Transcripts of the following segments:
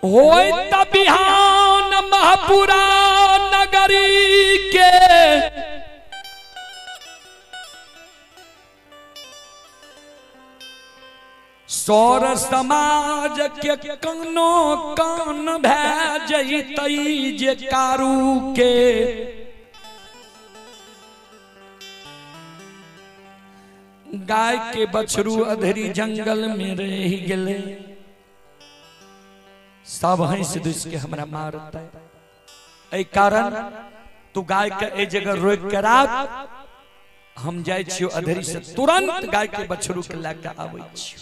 होय त बिहान महपुरा नगरी के सौर समाज के कानो कान भए जैतै जे कारू के। गाय के बछरू अधरी जंगल में रह गेलै, सब हंस दुस के हमरा मारतै, एहि कारण तू गाय के एहि जगह रोकि के राख, हम जाइ छियौ अधरी से तुरंत गाय के बछरू के लए के आबै छियौ।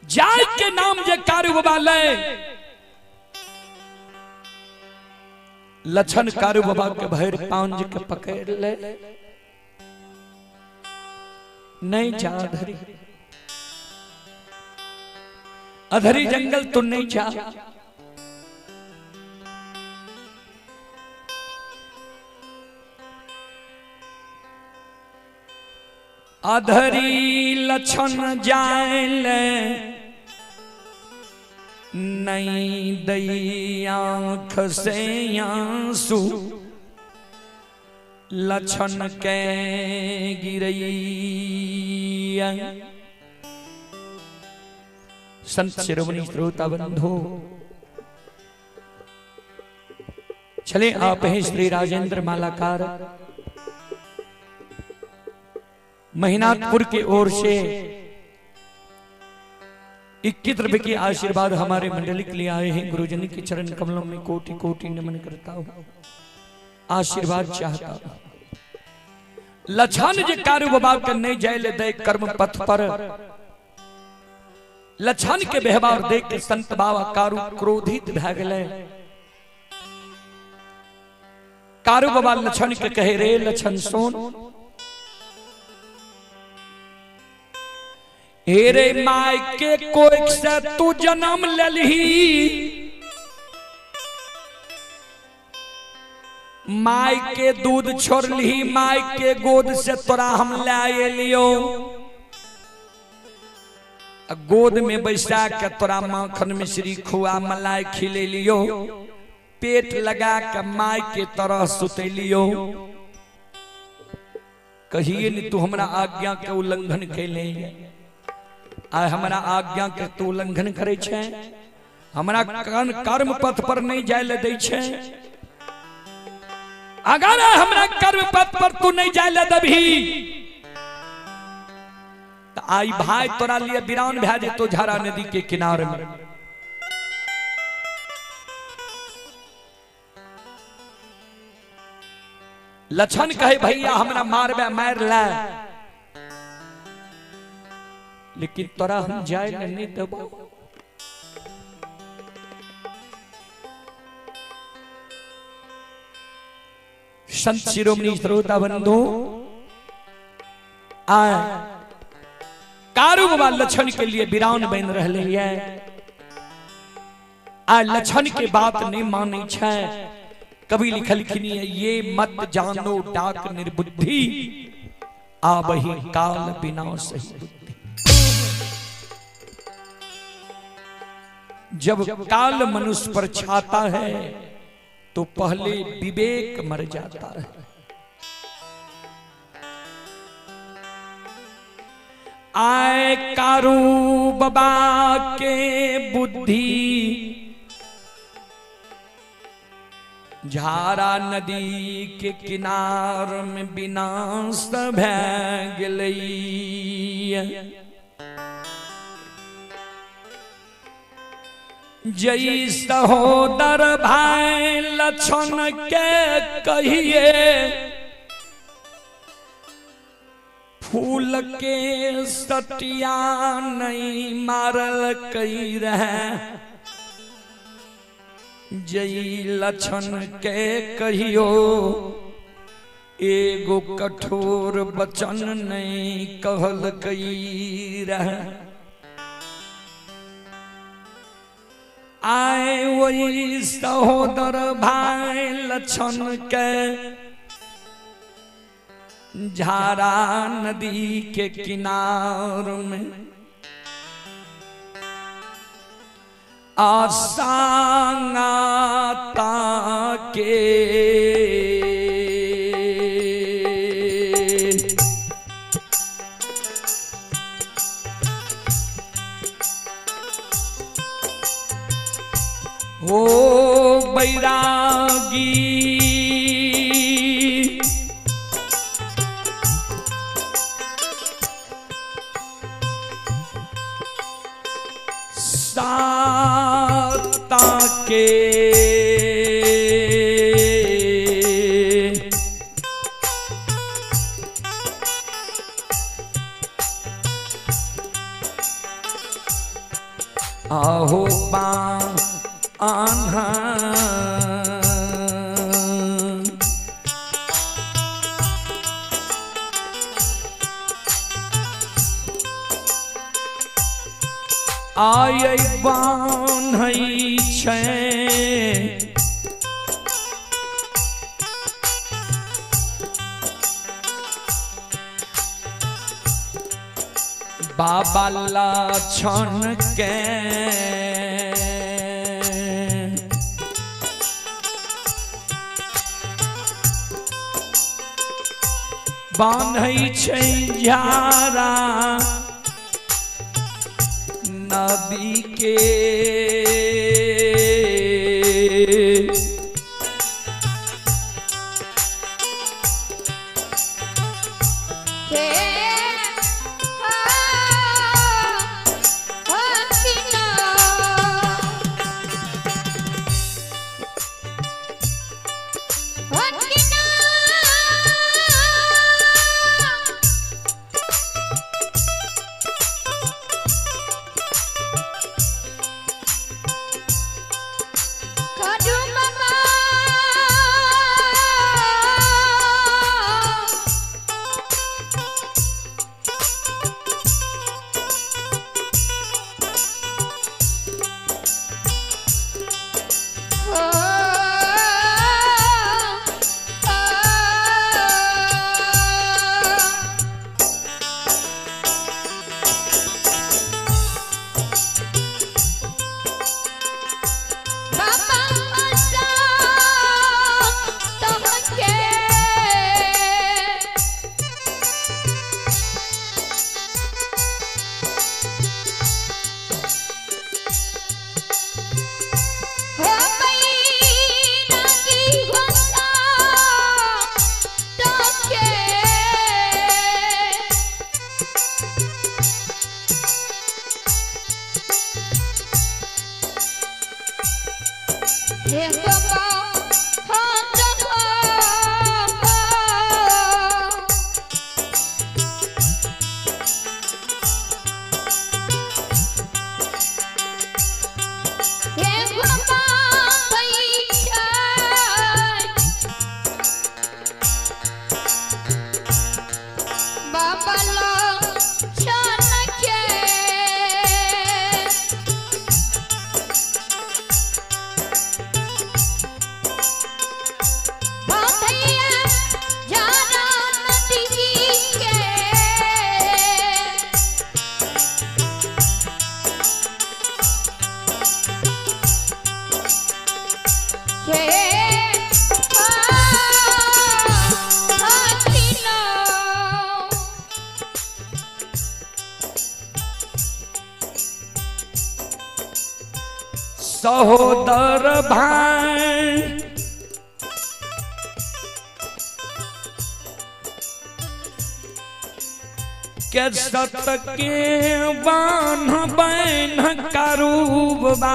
जाय के नाम जे कारू बाबा ले, लक्षण कारू बाबा के भरि पांज के पकड़ ले, नहीं जा अधरी, अधरी जंगल तो नहीं जा। अधरी लक्षण जाय ले नहीं दई आँख से आंसू, लक्षण के गिरैया। संत शिरोमणि श्रोता बंधु, चले आप हैं श्री राजेंद्र मालाकार महिनाथपुर के ओर से 21 रुपए के आशीर्वाद हमारे मंडली के लिए आए हैं। गुरुजन के चरण कमलों में कोटि कोटि नमन करता हूँ, आशीर्वाद चाहता हूँ। लक्षण जे कारू बाबा के नहीं जाय ले दे कर्म पथ पर, लक्षण के व्यवहार देख के संत बाबा कारू क्रोधित भए गेलै। कारू बाबा लक्षण के कहे, रे लक्षण सुन, हे रे my के कोख से तू जन्म लेलही, my के दूध छोड़लही, my के गोद से तोरा हम ले एलियो, गोद में बैसा के तोरा माखन मिश्री खुआ मलाई खिलेलियो, पेट लगा के my के तरह सुतेलियो, कहिए नहीं तू हमरा आज्ञा के उल्लंघन कैले, आय हमरा आज्ञा के तू उल्लंघन करे छे, हमरा कर्म पथ पर नहीं जाय ले दै छे, अगर हमरा कर्म पथ पर तू नहीं जाय ले दबही तो आई भाई तोरा लिए वीरान भए जेतो झारा नदी के किनारे में। लक्षण कहे, भैया हमरा मारबे मार ले, लेकिन तोरा हम जाय ले नहीं देबो। संत शिरोमणि श्रोता बंधु, आए कारू बाबा लक्षण के लिए वीरान बन रहे है, आ लक्षण के बात नहीं माने छे। कवि लिखलखिन है, ये मत जानो डाक निर्बुद्धि, आवही काल बिना सही बुद्धि। जब काल मनुष्य पर छाता है तो पहले विवेक मर जाता है। आए कारू बाबा के बुद्धि झारा नदी के किनार में विनाश भए गेलै। जई सहोदर भाई लक्षण के कहिए, फूल के सटिया नहीं मारल कई रहे, जई लक्षण के कहियो एगो कठोर वचन नहीं कहल कई रहे। आए वही सहोदर भाई लक्षण के झारा नदी के किनार में आसांगाता के हो बैरागी साता के आहो बा आन्हा आय बान्है छै बाबा लक्षण के बान्है छै झारा नदी के हे आ हकिना हकिना करू बाबा ओ ओ बाबा आशा तोहके हो बैरागी होशा तोहके हे बाबा हाथ बाबा हे बाबा बैठा बाबा लो के बाधैया जाना नदी के के हाथिना सहोदर भाई के सत के बान्ह बैन करूबा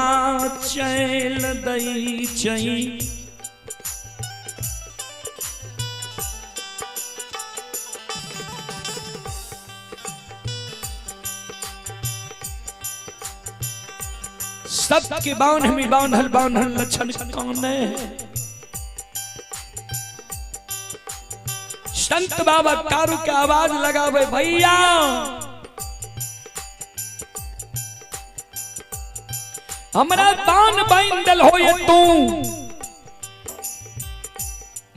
चैल दै छै। सबके बान्ह में बान्हल बान्हल लक्षण कौन है। संत बाबा कारू के आवाज लगावे, भैया हमरा दान बाइन दल हो ये तू,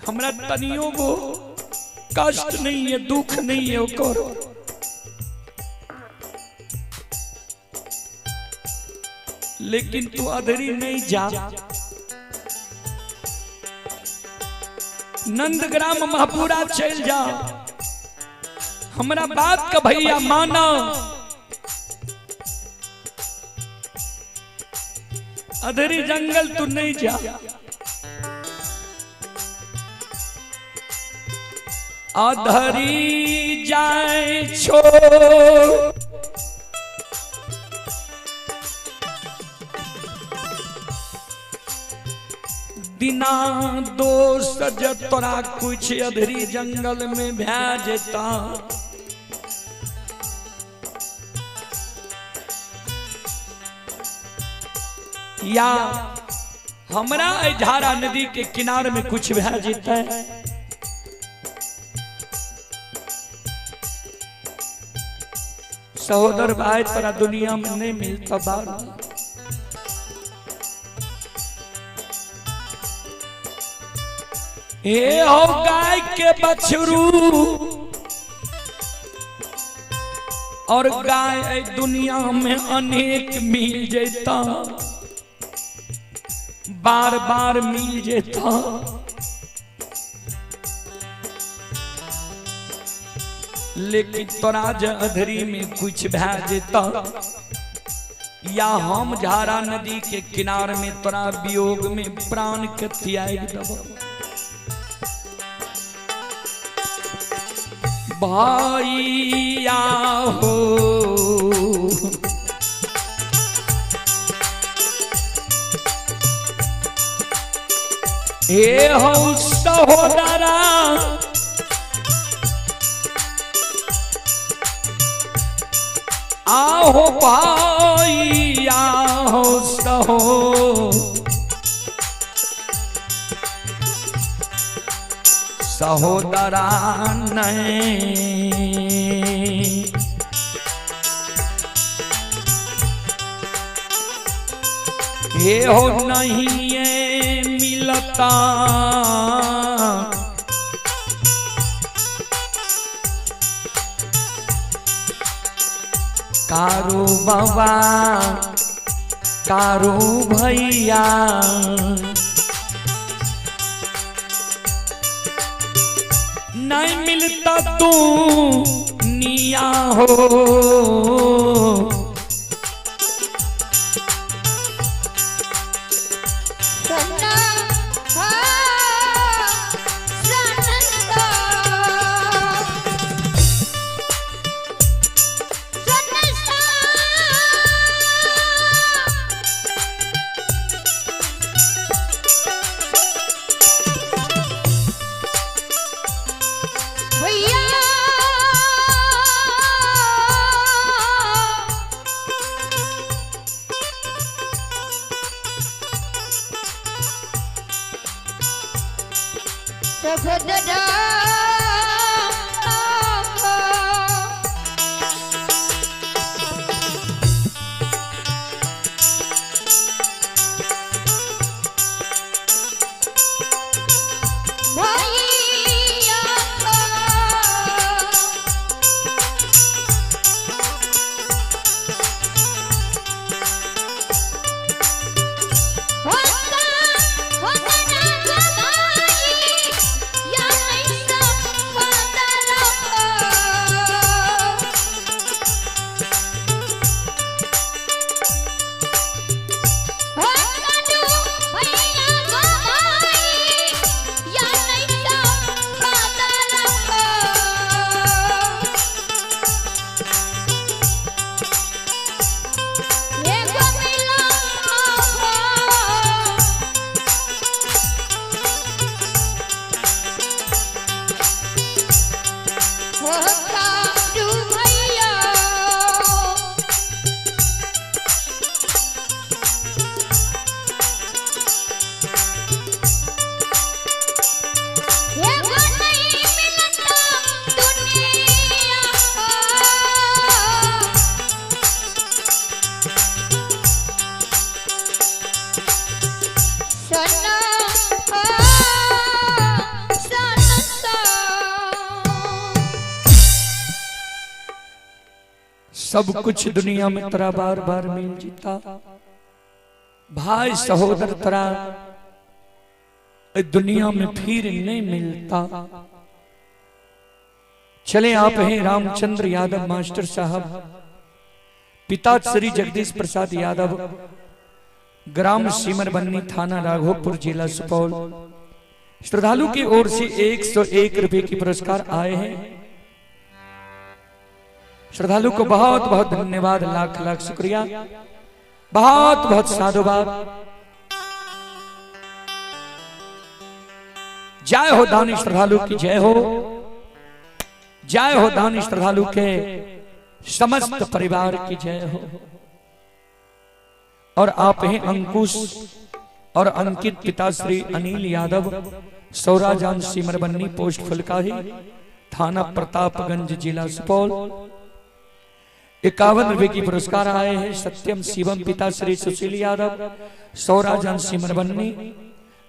हमरा तनियो गो कष्ट नहीं है, दुख नहीं है ओकर। लेकिन तू अधरी नहीं जा, नंदग्राम महपुरा चल जा, हमरा बात का भैया माना। अधरी जंगल तू नहीं जा। अधरी जाए छो दिना दोष तोरा कुछ अधरी जंगल में भै जेता। या हमरा झारा नदी के किनार में कुछ भै जेता है। सहोदर भाई तोरा दुनिया में नहीं मिलता बार। हे हो गाय के बछरू और गाय दुनिया में अनेक मिल जेता, बार बार मिल जेता। लेकिन तोरा जे अधरी में कुछ भै जेता या हम झारा नदी के किनार में तोरा वियोग में प्राण के त्याग देब। भैया हो हे हो सहोदरा, आहो भैया हो सहो सहोदरा नहीं। हे हो नहीं ये मिलता, कारू बाबा कारू भैया नहीं मिलता तू निया हो। Yeah. सब कुछ दुनिया में तोरा बार बार मिल जीता, भाई सहोदर तोरा दुनिया में फिर नहीं मिलता। चले आप हैं रामचंद्र यादव मास्टर साहब, पिता श्री जगदीश प्रसाद यादव, ग्राम सिमरबन्नी, थाना राघोपुर, जिला सुपौल। श्रद्धालु की ओर से 101 रुपए की पुरस्कार आए हैं। श्रद्धालु को बहुत बहुत धन्यवाद, लाख लाख शुक्रिया, बहुत बहुत साधुवाद। जय हो दानी श्रद्धालु की जय हो, जय हो दानी श्रद्धालु के समस्त परिवार की जय हो। और आप हैं अंकुश और अंकित, पिता श्री अनिल यादव, सौराजान सिमरबन्नी, पोस्ट फुलकाही, थाना प्रतापगंज, जिला सुपौल। 51 रुपए की पुरस्कार आए हैं। सत्यम शिवम, पिता श्री सुशील यादव, सौराजान सिमरबन्नी,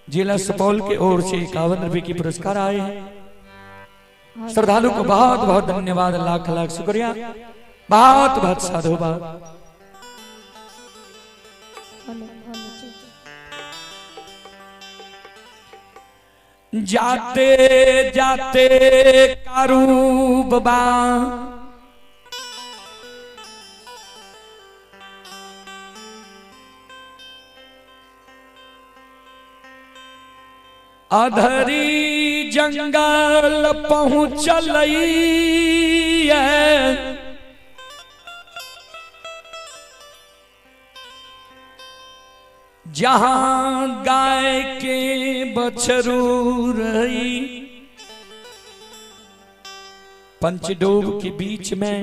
जिला सुपौल के ओर से 51 रुपए की पुरस्कार आए हैं। श्रद्धालु को बहुत बहुत धन्यवाद, लाख लाख शुक्रिया, बहुत बहुत साधुवाद। जाते जाते कारू बाबा अधरी जंगल पहुँचल, जहां गाय के बछरू रही। पंचडोब के बीच में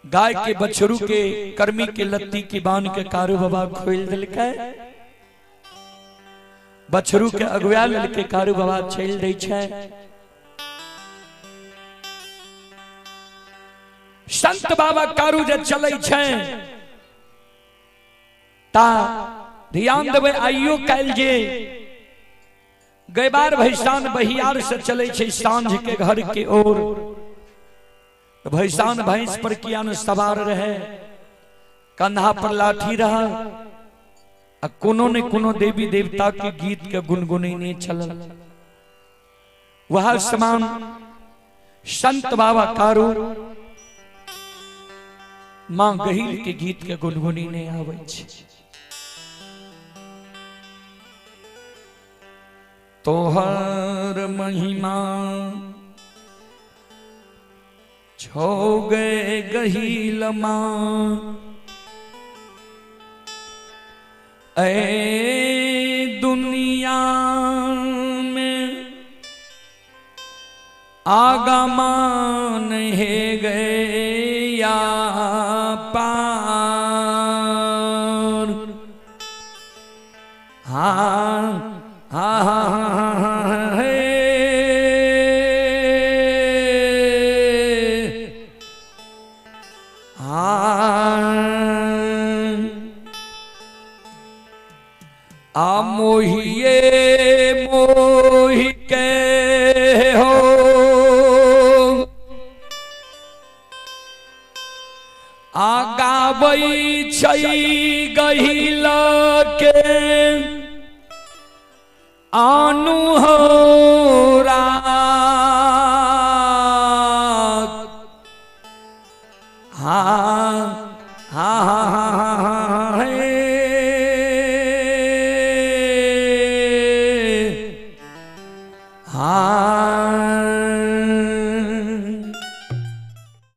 गाय के बछरू के कर्मी के लत्ती की बांध के कारू बाबा खोल दिलकै। बछरू के अगुआ ललके कारू बाबा चल दै छै। संत बाबा कारू जे चलै छै ता ध्यान देबै आइयो काल्हि जे गैबार भैसान बहियार से चलै छै सांझ के घर के ओर, भैसान भैंस पर किया न सवार रहे, कंधा पर लाठी रहा, आ कोनो ने कोनो देवी देवता के गीत के गुनगुनेने चलल। वह समान संत बाबा कारू मां गहिल के गीत के गुनगुनेने आबै छै। तोहर महिमा छो गए गहिल मां, ऐ दुनिया में आगमान है गया पार। हाँ हाँ हाँ हे हाँ आ मोहिए मोहि के हो आ गाबै छै गहिल के आनु हो रात। हाँ हाँ हाँ हे हाँ